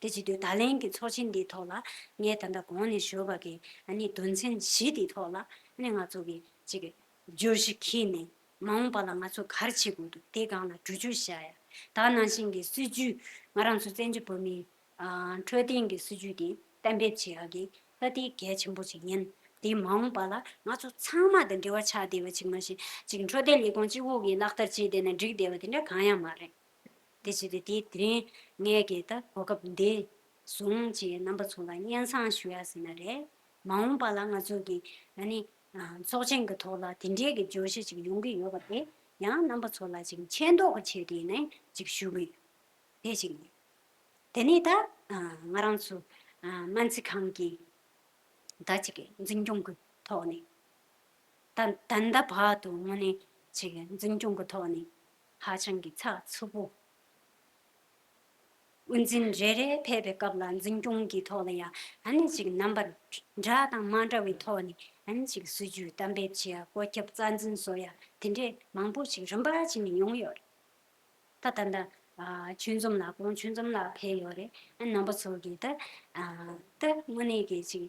དེ་བྱེད་དུས་ད་ལན་གྱི་ཚོགས་ཆེན་འདིའི་ཐོག་ལ་ངས་ད་ལྟ་གོང་ནས་ཞུས་པ་གི་ཨ་ནི་དོན་ཚན་བཞི་དེའི་ཐོག་ལ་ཨ་ནི་ང་ཚོ་གི་ཅིག་བརྗོད་གཞི་འཁྱེར་ནས། མ་འོངས་པ་ལ་ང་ཚོ་ག་རེ་བྱེད་དགོས་འདུག་དེའི་སྒང་ལ་གྲོས་ཆོད་བཞག་ཡ། ད་ནང་བཞིན་གྱི་སྲིད་ཇུས། ང་རང་ཚོ་བཙན་བྱོལ་བོད་མིའི་ཨ་འཕྲོད་བསྟེན་གྱི་སྲིད་ཇུས་དེ་གཏན་འབེབས་བྱེད་ཡ་གི་ད་དེ་གལ་ཆེན་པོ་ཅིག་ཡིན། དེ་མ་འོངས་པ་ལ་ང་ཚོ་ཚང་མ་དང་འབྲེལ་བ་ཆགས་བསྡད་པ་ཅིག་མ་གཞི་ཅིག་འཕྲོད་བསྟེན་ལས་ཁུངས་གཅིག་པོ་གིས་ལག་བསྟར་བྱས་བསྡད་ན་འགྲིག་བསྡད་པ་དེ་འདྲ་གང་ཡང་མ་རེད། དེ་བྱས་ཏེ་དེ་དེ་རིང་ངས་ཀྱི་ད་གོ་སྐབས་འདི་བཟུང་བྱས་རྣམ་པ་ཚོ་ལ་སྙན་སེང་ཞུ་ཡ་ཟེར་ན་རེད། མ་འོངས་པ་ལ་ང་ཚོ་གི་ཨ་ནི་ཨ་ཚོགས་ཆེན་གྱི་ཐོག་ལ་དེ་འདྲའི་གི་བརྗོད་གཞི་ཅིག་ཡོང་གི་ཡོད་པ་དེ་ཡང་རྣམ་པ་ཚོ་ལ་ཅིག་མཁྱེན་རྟོགས་ཀྱི་ཆེད་དུ་ཡིན་ནའི་ཅིག་ཞུ་གི་ཡོད། དེ་ཅིག་ཡིན། དེ་ནས་ད་ཨ་ང་རང་ཚོ་ཨ་སྨན་རྩིས་ཁང་གི་ད་ཅིག་གི་འཛིན་སྐྱོང་གི་ཐོག་ནས། ད་ད་ལྟ་བར་དུ་དངོས་གནས་ཅིག་འཛིན་སྐྱོང་གི་ཐོག་ནས་ཧ་ཅང་གི་ཚགས་ཚུད་པོ། དབུ་འཛིན་རེ་རེ་ཕེབས་པའི་སྐབས་ལ་འཛིན་སྐྱོང་གི་ཐོག་ལ་ཡང་ཨ་ནི་ཅིག་རྣམ་པ་འདྲ་དང་མ་འདྲ་བའི་ཐོག་ནས་ཨ་ནི་ཅིག་སྲིད་ཇུས་གཏན་འབེབས་བྱེད་ཡ། བཀོད་ཁྱབ་རྩ་འཛིན་བཟོ་ཡ། དེ་འདྲས་མང་པོ་ཞིག་རིམ་པ་བྱས་ནས་ཡོང་ཡོད་རེད། ད་ད་ལྟ་ཨ་ཆོས་འཛོམས་ལགས། ཁོང་ཆོས་འཛོམས་ལགས་ཕེབས་ཡོད་རེད། ཨ་རྣམ་པ་ཚོ་གིས་ད་ཨ་ད་དངོས་གནས་ཀྱི་ཅིག་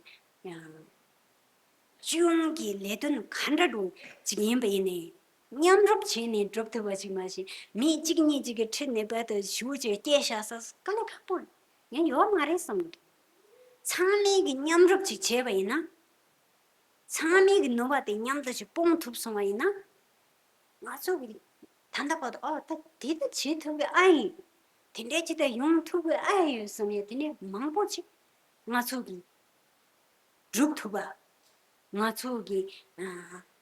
ཨ་སྤྱི་ཡོངས་ཀྱི་ལས་དོན་ག་འདྲ་འགྲོ་ཅིག་ཡིན་པ་ཡིན་ནའི། མཉམ་རུབ་བྱས་ནས་སྒྲུབ་ཐུབ་པ་ཅིག་མ་གཞི། མི་གཅིག་གཉིས་ཅིག་གིས་ཁྲིད་ནས་རྦད་དེ་ཞུ་བྱས་སྐད་བཞག་ས་དཀའ་ལས་ཁག་པོ་རེད། ཡང་ཡོད་མ་རེད་བསམ་གྱི་འདུག་ཚང་མས་ཀྱི་མཉམ་རུབ་ཅིག་བྱས་པ་ཡིན་ན། ཚང་མས་ཀྱི་ནུས་པ་དེ་མཉམ་དུ་ཅིག་སྤུངས་ཐུབ་སོང་བ་ཡིན་ན། ང་ཚོ་གི་ད་ལྟ་བར་དུ། ཨོ་ད་དེ་ད་བྱེད་ཐུབ་ཀྱི་ཨ་ཡིན། དེ་འདྲའི་ཅིག་ད་ཡོང་ཐུབ་ཀྱི་ཨ་ཡོད་བསམ་ཡ་དེ་འདྲའི་མང་པོ་ཅིག་ང་ཚོ་གི་སྒྲུབ་ཐུབ་པ། ང་ཚོ་གི་ཨ་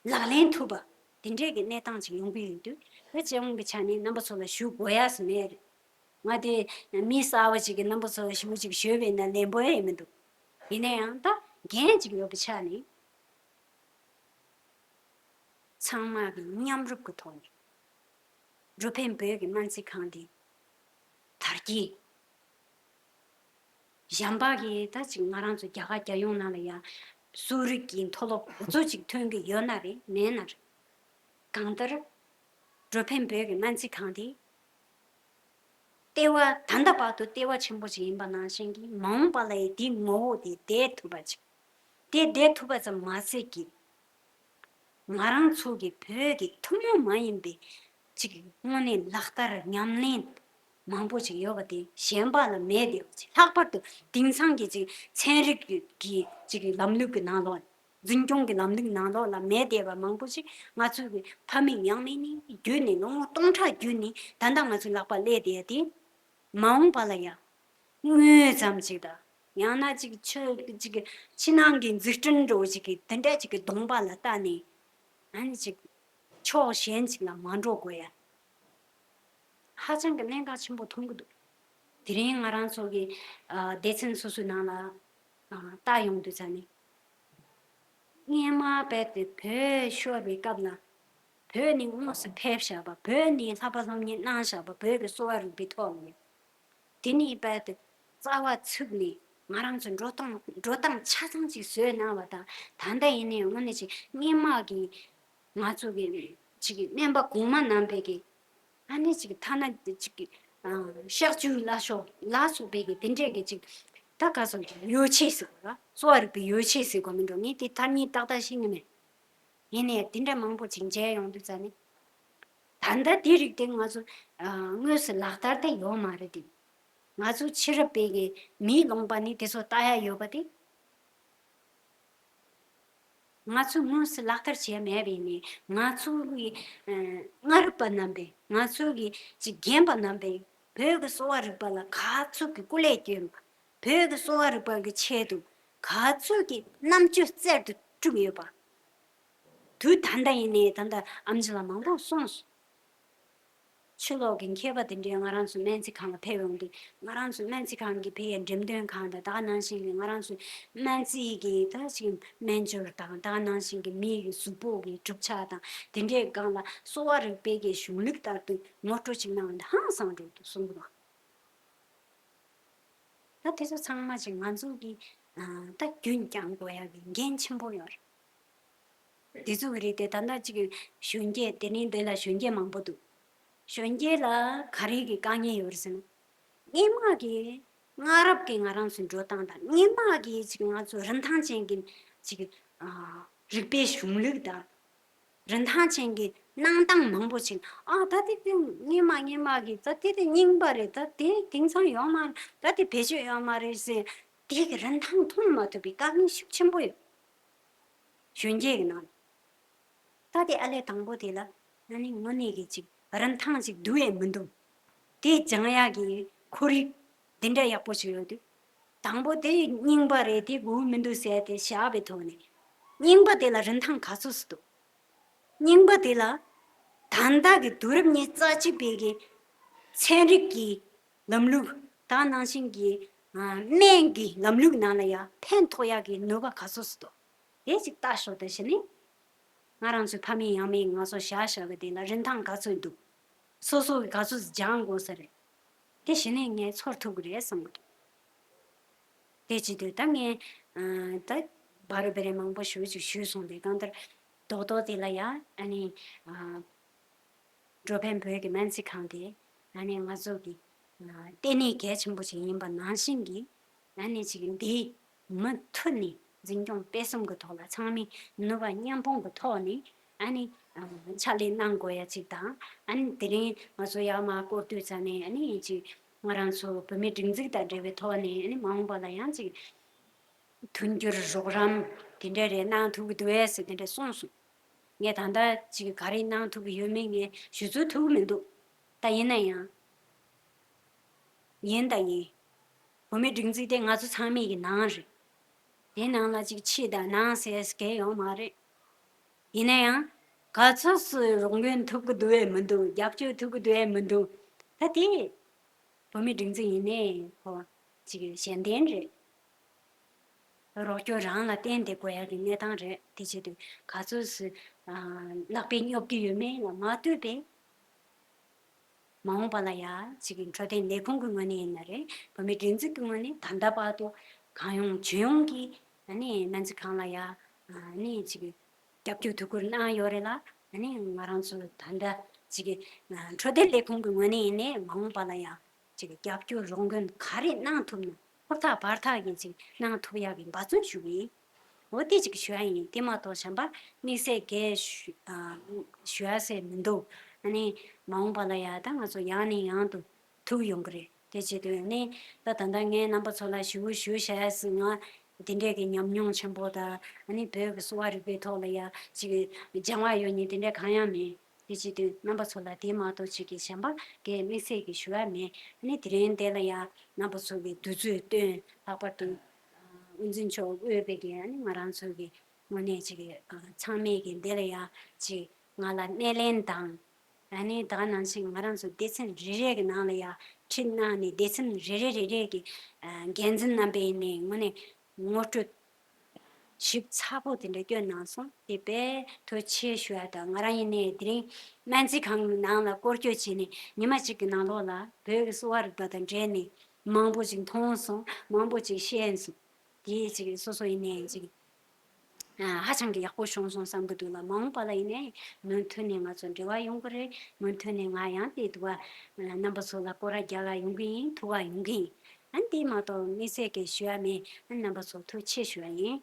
ལག་ལེན་ཐུབ་པ་དེ་འདྲས་ཀྱི་གནས་སྟངས་ཅིག་ཡོང་གི་ཡོད་དུས། ད་སྤྱི་ཡོངས་ཀྱི་ཆ་ནས་རྣམ་པ་ཚོ་ལ་ཞུ་དགོས་ཡ་ཟེར་མེད་རེད། ང་དེ་མི་གསར་བ་ཅིག་གིས་རྣམ་པ་ཚོ་ལ་ཞུ་ཅིག་ཞུས་པ་ཡིན་ན་ལན་པོ་ཡ་ཡིན་མི་འདུག་ཡིན་ན་ཡང་ད་འགན་ཅིག་ཡོད་པའི་ཆ་ནས། ཚང་མ་གི་མཉམ་རུབ་ཀྱི་ཐོག་ནས་འགྲོ་ཕན་བོད་ཀྱི་སྨན་རྩིས་ཁང་འདི་དར་རྒྱས། གཞན་པ་གི་ད་ཅིག་ང་རང་ཚོ་རྒྱ་གར་རྒྱལ་ཡོངས་ནང་ལ་ཡ་གསོ་རིག་གི་མཐོ་སློབ་འུ་ཚོ་ཅིག་ཐོན་གི་ཡོད་ན་རེད་མེད་ན་རེད། གང་ལྟར་འགྲོ་ཕན་བོད་ཀྱི་སྨན་རྩིས་ཁང་འདི་ལྟེ་བ་ད་ལྟ་བར་དུ་ལྟེ་བ་ཆེན་པོ་ཞིག་ཡིན་པ་ནང་བཞིན་གྱི་མ་འོངས་པ་ལ་ཡང་དེའི་ངོ་བོ་དེ་བསྡད་ཐུབ་པ་ཅིག་དེ་བསྡད་ཐུབ་པ་ཙམ་མ་ཟད་ཀྱི། ང་རང་ཚོ་གི་བོད་ཀྱི་ཐུན་མོང་མ་ཡིན་པའི་ཅིག་དངོས་གནས་ལག་བསྟར་ཉམས་ལེན་མང་པོ་ཅིག་ཡོད་པ་དེ་གཞན་པ་ལ་མེད་བསྡད་པ་ཅིག་ལྷག་པར་དུ་དེང་སང་གི་ཅིག་ཚན་རིག་གི་ཅིག་ལམ་ལུགས་ཀྱི་ནང་ལོགས། འཛིན་སྐྱོང་གི་ལམ་ལུགས་ནང་ལོགས་ལ་མེད་བསྡད་པ་མང་པོ་ཞིག་ང་ཚོའི་གི་ཕ་མེས་ཡང་མེས་ནས་བརྒྱུད་ནས་ལོ་ངོ་སྟོང་ཕྲག་བརྒྱུད་ནས་ད་ལྟ་ང་ཚོའི་ལག་པ་སླེབས་བསྡད་ཡ་དེ། མ་འོངས་པ་ལ་ཡང་དངུལ་ཙམ་ཅིག་དང་། ཡང་ན་ཅིག་ཆུ་ཅིག་ཕྱི་ནང་གི་འཛུགས་སྐྲུན་འདྲ་བོ་ཅིག་གི་དེ་འདྲ་ཅིག་གི་གདོང་པ་ལ་ལྟ་ནས། ཨ་ནི་ཅིག་ཕྱོགས་གཞན་ཅིག་ལ་མ་འགྲོ་དགོས་ཡ། ཧ་ཅང་གི་གནད་འགག་ཆེན་པོ་མཐོང་གི་འདུག་དེ་རིང་ང་རང་ཚོ་གི་ཨ་སྡེ་ཚན་སོ་སོའི་ནང་ལ་ཨ་ལྟ་ཡོང་དུས་ཙ་ནས། སྔོན་མ་རྦད་དེ་བོད་ཤོར་བའི་སྐབས་ལ། བོད་ནས་དངོས་སུ་ཕེབས་བཞག་པ། བོད་ནས་བསླབ་པ་སློབ་གཉེར་གནང་བཞག་པ། བོད་ཀྱི་གསོ་བ་རིག་པའི་ཐོག་ནས། དེ་ནས་རྦད་དེ་རྩ་བ་ཚུགས་ནས་ང་རང་ཚོ་འགྲོ་སྟངས་འགྲོ་སྟངས་ཆ་ཚང་ཅིག་བཟོས་གནང་བ་དང་། ད་ལྟ་ཡིན་ནའི་དངོས་གནས་ཅིག་སྔོན་མ་གི་ང་ཚོ་གི་ཅིག་སྨན་པ་གོང་མ་རྣམ་པས་ཀྱི་ཨ་ནི་ཅིག་ཐ་ན་ཅིག་གི་ཨ་གཤག་བཅོས་ལ་ཤོག་ལ་སོགས་པའི་གི་དེ་འདྲས་ཀྱི་ཅིག་ད་ག་སོགས་ཀྱི་ཡོ་བྱད་ཟེར་དགོས་ར། གསོ་བ་རིག་པའི་ཡོ་བྱད་ཟེར་དགོས་མིན་འགྲོ། ངས་དེ་ཐ་སྙད་ཏག་ཏག་ཤེས་ཀྱི་མེད། ཡིན་ནའི་དེ་འདྲ་མང་པོ་ཅིག་མཇལ་ཡོང་དུས་ཙ་ནས། ད་ལྟ་དེ་རིགས་དེ་ང་ཚོ་ཨ་དངོས་སུ་ལག་བསྟར་དེ་ཡོད་མ་རེད་དེ། ང་ཚོ་ཕྱི་རབས་པའི་གི་མིའི་ལུང་པ་ནས་དེ་ཚོ་ལྟ་ཡ་ཡོད་པ་དེ། ང་ཚོས་དངོས་སུ་ལག་བསྟར་བྱས་མེད་པས་ནི། ང་ཚོ་གི་ཨ་སྔ་རབས་པ་རྣམ་པས། ང་ཚོ་གི་ཅིག་རྒན་པ་རྣམ་པས་བོད་ཀྱི་གསོ་བ་རིག་པ་ལ་ག་ཚོད་ཀྱི་སྐུ་ལས་བསྐྱོན་པ། བོད་ཀྱི་གསོ་བ་རིག་པ་གི་ཆེད་དུ་ག་ཚོད་ཀྱི་རྣམ་དཔྱོད་རྩལ་དུ་བསྒྲུབས་ཡོད་པ། དུས་ད་ལྟ་ཡིན་ནའི་ད་ལྟ་ཨེམ་ཆི་ལགས་མང་པོ་གསུངས་སོང་། ཕྱི་ལོགས་ཀྱི་མཁས་པ་དེ་འདྲས་ང་རང་ཚོ་སྨན་རྩིས་ཁང་ལ་ཕེབས་ཡོང་དུས། ང་རང་ཚོ་སྨན་རྩིས་ཁང་གི་ཕ་གིའི་འགྲེམས་སྟོན་ཁང་དང་། ད་ག་ནང་བཞིན་གྱི་ང་རང་ཚོའི་སྨན་རྩིས་ཀྱི་ད་ཅིག་སྨན་སྦྱོར་དང་། ད་ག་ནང་བཞིན་གྱི་མི་ཡི་གཟུགས་པོ་གི་གྲུབ་ཆ་དང་། དེ་འདྲའི་སྒང་ལ་གསོ་བ་རིག་པའི་གི་གཞུང་ལུགས་ལྟར་དུ་ངོ་སྤྲོད་ཅིག་གནང་བ་འདི་ཧང་སང་འགྲོ་འདུག་གསུང་གི་འདུག་ད་དེ་ཚོ་ཚང་མ་ཅིག་ང་ཚོ་གི་ཨ་ད་རྒྱུན་བསྐྱང་དགོས་ཡ་གི་འགན་ཆེན་པོ་ཡོད་རེད། དེ་ཚོ་གི་རེད་དེ། ད་ལྟ་ཅིག་གཞོན་སྐྱེས་དེ་རིང་འདི་ལ་གཞོན་སྐྱེས་མང་པོ་འདུག་གཞོན་སྐྱེས་ལ་ག་རེ་གི་དཀའ་ངལ་ཡོད་རེད་ཟེར་ན། སྔོན་མ་གི་སྔ་རབས་ཀྱི་ང་རང་ཚོའི་འགྲོ་སྟངས་དང་། སྔོན་མ་གི་ཅིག་ང་ཚོ་རིན་ཐང་ཅན་གྱི་ཅིག་ཨ་རིག་པའི་གཞུང་ལུགས་དང་། རིན་ཐང་ཅན་གྱི་གནང་སྟངས་མང་པོ་ཅིག་ཨ་ད་དེ་དེ་སྔོན་མ་སྔོན་མ་གི་ད་དེ་དེ་རྙིང་པ་རེད། ད་དེ་དེང་སང་ཡོད་མ་རེད། ད་དེ་བེད་སྤྱོད་ཡོད་མ་རེད་ཟེར། དེ་གི་རིན་ཐང་མཐོང་མ་ཐུབ་པའི་དཀའ་ངལ་ཤུགས་ཆེན་པོ་ཡོད། གཞོན་སྐྱེས་ཀྱི་ནང་ནས། ད་དེ་ཨ་ལས་དང་པོ་དེ་ལ་ཨ་ནི་དངོས་གནས་ཀྱི་ཅིག་རིན་ཐང་ཅིག་འདུག་ཡས་མི་འདུག་དེ་སྦྱང་ཡག་གི་ཁོར་ཡུག་དེ་འདྲ་ཡག་པོ་ཞིག་ཡོད་དུས། དང་པོ་དེ་རྙིང་པ་རེད། དེ་དགོས་མི་འདུག་ཟེར་ཏེ་བཞག་པའི་ཐོག་ནས། རྙིང་པ་དེ་ལ་རིན་ཐང་ག་ཚོད་ཅིག་འདུག་རྙིང་པ་དེ་ལ་ད་ལྟ་གི་དུས་རབས་ཉི་ཤུ་རྩ་གཅིག་པའི་གི་ཚན་རིག་གི་ལམ་ལུགས། ད་ནང་བཞིན་གྱི་ཨ་སྨན་གྱི་ལམ་ལུགས་ནང་ལ་ཡང་ཕན་ཐོགས་ཡག་གི་ནུས་པ་ག་ཚོད་ཅིག་འདུག་དེ་ཅིག་ལྟ་ཤོག་དང་། གཞི་ནས་ང་རང་ཚོའི་ཕ་མེས་ཡང་མེས་ང་ཚོ་བཞག་བཞག་པ་དེ་ལ་རིན་ཐང་ག་ཚོད་འདུག་སོ་སོ་གི་ག་ཚོད་སྦྱང་དགོས་ས་རེད། དེ་གཞི་ནས་ངས་ཚོར་ཐུབ་ཀྱི་རེད་བསམ་གྱི་འདུག་དེ་བྱེད་དུས་ད་ངས་ཨ་ད་བ་རུ་བེ་རེ་མང་པོ་ཞེ་པོ་ཅིག་ཞུས་སོང་སྟེ། གང་ལྟར་རྡོག་རྡོག་དེ་ལ་ཡ་ཨ་ནི་ཨ་འགྲོ་ཕན་བོད་ཀྱི་སྨན་རྩིས་ཁང་དེ་ཨ་ནི་ང་ཚོ་གི་ཨ་ལྟེ་གནས་གལ་ཆེན་པོ་ཞིག་ཡིན་པ་ནང་བཞིན་གྱི། ཨ་ནི་ཅིག་འདི་མུ་མཐུད་ནས་འཛིན་སྐྱོང་སྤེལ་གསུམ་གྱི་ཐོག་ལ་ཚང་མས་ནུས་པ་མཉམ་སྤུངས་ཀྱི་ཐོག་ནས་ཨ་ནི་ཨ་ཕྱག་ལས་གནང་དགོས་ཡ་ཅིག་དང་། ཨ་ནི་དེ་རིང་ང་ཚོ་ཡར་མར་སྐོར་དུས་ཙ་ནས་ཨ་ནི་ཅིག་ང་རང་ཚོ་བོད་མིའི་སྒྲིག་འཛུགས་དང་འབྲེལ་བའི་ཐོག་ནས་ཨ་ནི་མ་འོངས་པ་ལ་ཡང་ཅིག་མཐུན་འགྱུར་རོགས་རམ་དེ་འདྲ་རེ་གནང་ཐུབ་ཀྱི་འདུག་གས་ཟེར་དེ་འདྲ་གསུངས་སོང་། ངས་ད་ལྟ་ཅིག་ག་རེ་གནང་ཐུབ་ཀྱི་ཡོད་མེད་ངས་ཞུ་ཚོད་ཐུབ་ཀྱི་མི་འདུག་ད་ཡིན་ན་ཡང་། ཡིན་ད་ཡིན། བོད་མིའི་སྒྲིག་འཛུགས་དེ་ང་ཚོ་ཚང་མའི་གི་ནང་རེད། དེ་ནང་ལ་ཅིག་ཕྱི་དང་ནང་ཟེར་གལ་ཡོད་མ་རེད། ཡིན་ན་ཡང་ག་ཚོད་སུ་རོགས་མགོན་ཐུབ་ཀྱི་འདུག་ཨེ་མི་འདུག་རྒྱབ་སྐྱོར་ཐུབ་ཀྱི་འདུག་ཨེ་མི་འདུག་ད་དེ་བོད་མི་སྒྲིག་འཛུགས་ཡིན་ནའི་ཁོ་ཅིག་གཞན་བརྟེན་རེད། རོགས་སྐྱོར་རང་ལ་བརྟེན་ཏེ་དགོས་ཡག་གི་གནས་སྟངས་རེད། དེ་བྱེད་དུས་ག་ཚོད་སུ་ལག་པས་སྙོབ་ཀྱི་ཡོད་མེད་ལ་མ་ལྟོས་པའི། མ་འོངས་པ་ལ་ཡ་གཅིག་གི་འཕྲོད་བསྟེན་ལས་ཁུངས་ཀྱི་ངོས་ནས་ཡིན་ན་རེད། བོད་མིའི་སྒྲིག་འཛུགས་ཀྱི་ངོས་ནས་ད་ལྟ་བར་དུ་གང་ཡོང་ཇི་ཡོང་གིས་ཨ་ནི་སྨན་རྩིས་ཁང་ལ་ཡ་ཨ་ནི་གཅིག་གི་རྒྱབ་སྐྱོར་ཐུགས་ཁུར་གནང་ཡོད་རེད་ལ། ཨ་ནི་ང་རང་ཚོ་ད་ལྟ་གཅིག་གི་འཕྲོད་བསྟེན་ལས་ཁུངས་ཀྱི་ངོས་ནས་ཡིན་ནའི་མ་འོངས་པ་ལ་ཡ་གཅིག་གི་རྒྱབ་སྐྱོར་རོགས་མགོན་ག་རེ་གནང་ཐུབ་ན་ཧུར་ཐག་བར་ཐག་གིས་གཅིག་གནང་ཐུབ་ཡག་གི་འབད་བརྩོན་ཞུ་གི་ཡིན། འོ་དེ་ཅིག་ཞུ་ཡ་ཡིན། དེ་མ་གཏོགས་གཞན་པ་དམིགས་བསལ་གས་ཞུ་ཨ་ཞུ་ཡ་ཟེར་མི་འདུག་ཨ་ནི་མ་འོངས་པ་ལ་ཡ་ད་ང་ཚོ་ཡང་ནས་ཡང་དུ་ཐུག་ཡོང་གི་རེད། དེ་བྱེད་དུས་ནི་ད་ད་ལྟ་ངས་རྣམ་པ་ཚོ་ལ་ཞུ་ཞུ་བྱ་ཡ་ཟེར་ང་དེ་འདྲས་ཀྱི་ཉམས་མྱོང་ཆེན་པོ་དང་ཨ་ནི་བོད་ཀྱི་གསོ་བ་རིག་པའི་ཐོག་ལ་ཡ་ཅིག་སྦྱང་བ་ཡོད་མཁན་དེ་འདྲས་གང་ཡང་མེད། དེ་བྱེད་དུས་རྣམ་པ་ཚོ་ལ་དེ་མ་གཏོགས་ཅིག་གི་གཞན་པ་གས་དམིགས་བསལ་གྱི་ཞུ་ཡ་མེད། ཨ་ནི་དེ་རིང་འདི་ལ་ཡ་རྣམ་པ་ཚོ་གི་དུས་ཚོད་བཏོན། ལྷག་པར་དུ་དབུ་འཛིན་མཆོག་དབུས་པའི་གི་ཨ་ནི་ང་རང་ཚོ་གི་དངོས་གནས་ཅིག་གི་ཚང་མས་གི་འདི་ལ་ཡ་ཅིག་ང་ལ་སྣེ་ལེན་དང་། ཨ་ནི་ད་ག་ནང་བཞིན་ང་རང་ཚོ་སྡེ་ཚན་རེ་རེ་གི་ནང་ལ་ཡ་ཁྲིད་གནང་ནས་སྡེ་ཚན་རེ་རེ་རེ་རེ་གི་འགན་འཛིན་རྣམ་པས་ནས་དངོས་གནས་ངོ་སྤྲོད་ཞིབ་ཚགས་པོ་དེ་འདྲ་བསྐྱོན་གནང་སོང་། དེ་དཔེ་ཐུགས་རྗེ་ཆེ་ཞུ་ཡ་དང་། ང་རང་ཡིན་ནའི་དེ་རིང་སྨན་རྩིས་ཁང་གི་ནང་ལ་སྐོར་སྐྱོད་བྱས་ནས་ཉི་མ་གཅིག་གི་ནང་ལོགས་ལ་བོད་ཀྱི་གསོ་བ་རིག་པ་དང་འབྲེལ་ནས་མང་པོ་ཅིག་མཐོང་སོང་། མང་པོ་ཅིག་ཤེས་སོང་། དེ་ཅིག་སོ་སོ་ཡིན་ནའི་ཅིག་ཧ་ཅང་གི་ཡག་པོ་བྱུང་སོང་བསམ་གྱི་འདུག་ལ། མ་འོངས་པ་ལ་ཡིན་ནའི་མུ་མཐུད་ནས་ང་ཚོ་འབྲེལ་བ་ཡོང་གི་རེད། མུ་མཐུད་ནས་ང་ཡང་དེ་འདུག་བ་རྣམ་པ་ཚོ་ལ་སྐོར་ར་རྒྱག་ག་ཡོང་གི་ཡིན། ཐུག་ག་ཡོང་གི་ཡིན། ཨ་ནི་དེ་མ་གཏོགས་དམིགས་བསལ་གྱི་ཞུ་ཡ་མེད། ཨ་ནི་རྣམ་པ་ཚོ་ཐུགས་རྗེ་ཆེ་ཞུ་ཡ་ཡིན།